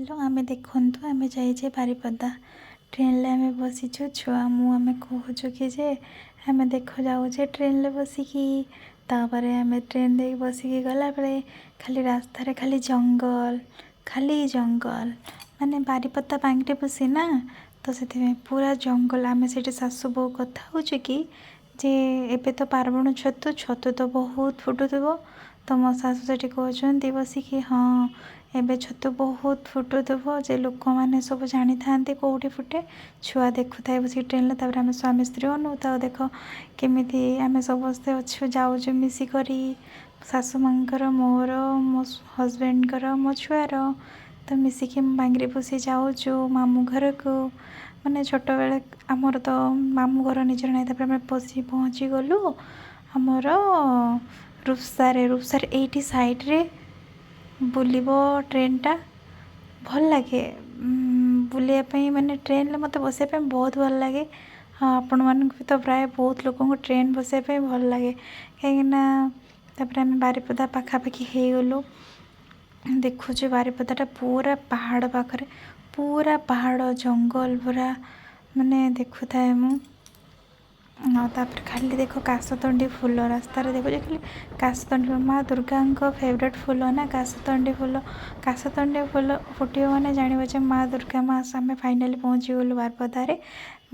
Hello, ଆମେ ଦେଖନ୍ତୁ, ଆମେ ଯାଇଛେ ବାରିପଦା। ଟ୍ରେନରେ ଆମେ ବସିଛୁ, ଛୁଆ ମୁଁ। ଆମେ କହୁଛୁ କି ଯେ ଆମେ ଦେଖ ଯାଉଛେ ଟ୍ରେନରେ ବସିକି। ତାପରେ ଆମେ ଟ୍ରେନ ଦେଇକି ବସିକି ଗଲାବେଳେ ଖାଲି ରାସ୍ତାରେ ଖାଲି ଜଙ୍ଗଲ, ଖାଲି ଜଙ୍ଗଲ। ମାନେ ବାରିପଦା ବାଙ୍ଗିରିପୋଷି ନା, ତ ସେଥିପାଇଁ ପୁରା ଜଙ୍ଗଲ। ଆମେ ସେଇଠି ଶାଶୁ ବୋହୂ କଥା ହେଉଛୁ କି ଯେ ଏବେ ତ ପାର୍ବଣ ଛତୁ, ଛତୁ ତ ବହୁତ ଫୁଟୁଥିବ। ତ ମୋ ଶାଶୁ ସେଠି କହୁଛନ୍ତି ବସିକି, ହଁ, ଏବେ ଛତୁ ବହୁତ ଫୁଟୁଥିବ ଯେ ଲୋକମାନେ ସବୁ ଜାଣିଥାନ୍ତି କେଉଁଠି ଫୁଟେ। ଛୁଆ ଦେଖୁଥାଏ ବସିକି ଟ୍ରେନରେ। ତାପରେ ଆମେ ସ୍ୱାମୀ ସ୍ତ୍ରୀ ଅନଉଥାଉ, ଦେଖ କେମିତି ଆମେ ସମସ୍ତେ ଅଛୁ, ଯାଉଛୁ ମିଶିକରି, ଶାଶୁ ମାଙ୍କର, ମୋର, ମୋ ହଜବେଣ୍ଡଙ୍କର, ମୋ ଛୁଆର। ତ ମିଶିକି ବାଙ୍ଗିରିପୋଷି ଯାଉଛୁ ମାମୁଁ ଘରକୁ। ମାନେ ଛୋଟବେଳେ ଆମର ତ ମାମୁଁ ଘର ନିଜର ନାହିଁ। ତାପରେ ଆମେ ପହଞ୍ଚିଗଲୁ ଆମର ରୂପସାରେ। ରୂପସାରେ ଏଇଠି ସାଇଡ଼୍ରେ ବୁଲିବ ଟ୍ରେନଟା। ଭଲ ଲାଗେ ବୁଲିବା ପାଇଁ। ମାନେ ଟ୍ରେନରେ ମୋତେ ବସିବା ପାଇଁ ବହୁତ ଭଲ ଲାଗେ। ହଁ, ଆପଣମାନଙ୍କୁ ବି ତ ପ୍ରାୟ ବହୁତ ଲୋକଙ୍କୁ ଟ୍ରେନ୍ ବସିବା ପାଇଁ ଭଲ ଲାଗେ, କାହିଁକିନା ତାପରେ ଆମେ ବାରିପଦା ପାଖାପାଖି ହେଇଗଲୁ। ଦେଖୁଛୁ ବାରିପଦାଟା ପୁରା ପାହାଡ଼ ପାଖରେ, ପୁରା ପାହାଡ଼ ଜଙ୍ଗଲ ପୁରା ମାନେ ଦେଖୁଥାଏ ମୁଁ। ଆଉ ତାପରେ ଖାଲି ଦେଖ କାଶତଣ୍ଡି ଫୁଲ, ରାସ୍ତାରେ ଦେଖୁଛି ଖାଲି କାଶତଣ୍ଡି। ମା ଦୁର୍ଗାଙ୍କ ଫେଭରେଟ୍ ଫୁଲ ନା କାଶତଣ୍ଡି ଫୁଲ। କାଶତଣ୍ଡି ଫୁଲ ଫୁଟିବ ମାନେ ଜାଣିବ ଯେ ମା ଦୁର୍ଗା ମା। ଆମେ ଫାଇନାଲି ପହଞ୍ଚିଗଲୁ ବାରିପଦାରେ।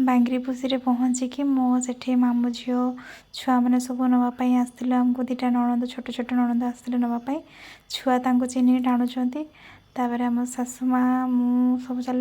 ବାଙ୍ଗିରିପୋଷିରେ ପହଞ୍ଚିକି ମୋ ସେଠି ମାମୁଁ ଝିଅ ଛୁଆମାନେ ସବୁ ନେବା ପାଇଁ ଆସିଥିଲେ ଆମକୁ। ଦୁଇଟା ନଣନ୍ଦ, ଛୋଟ ଛୋଟ ନଣନ୍ଦ ଆସିଥିଲେ ନେବା ପାଇଁ। ଛୁଆ ତାଙ୍କୁ ଚିହ୍ନିକି ଟାଣୁଛନ୍ତି। ତାପରେ ଆମ ଶାଶୁ ମା, ମୁଁ ସବୁ ଚାଲିଲୁ।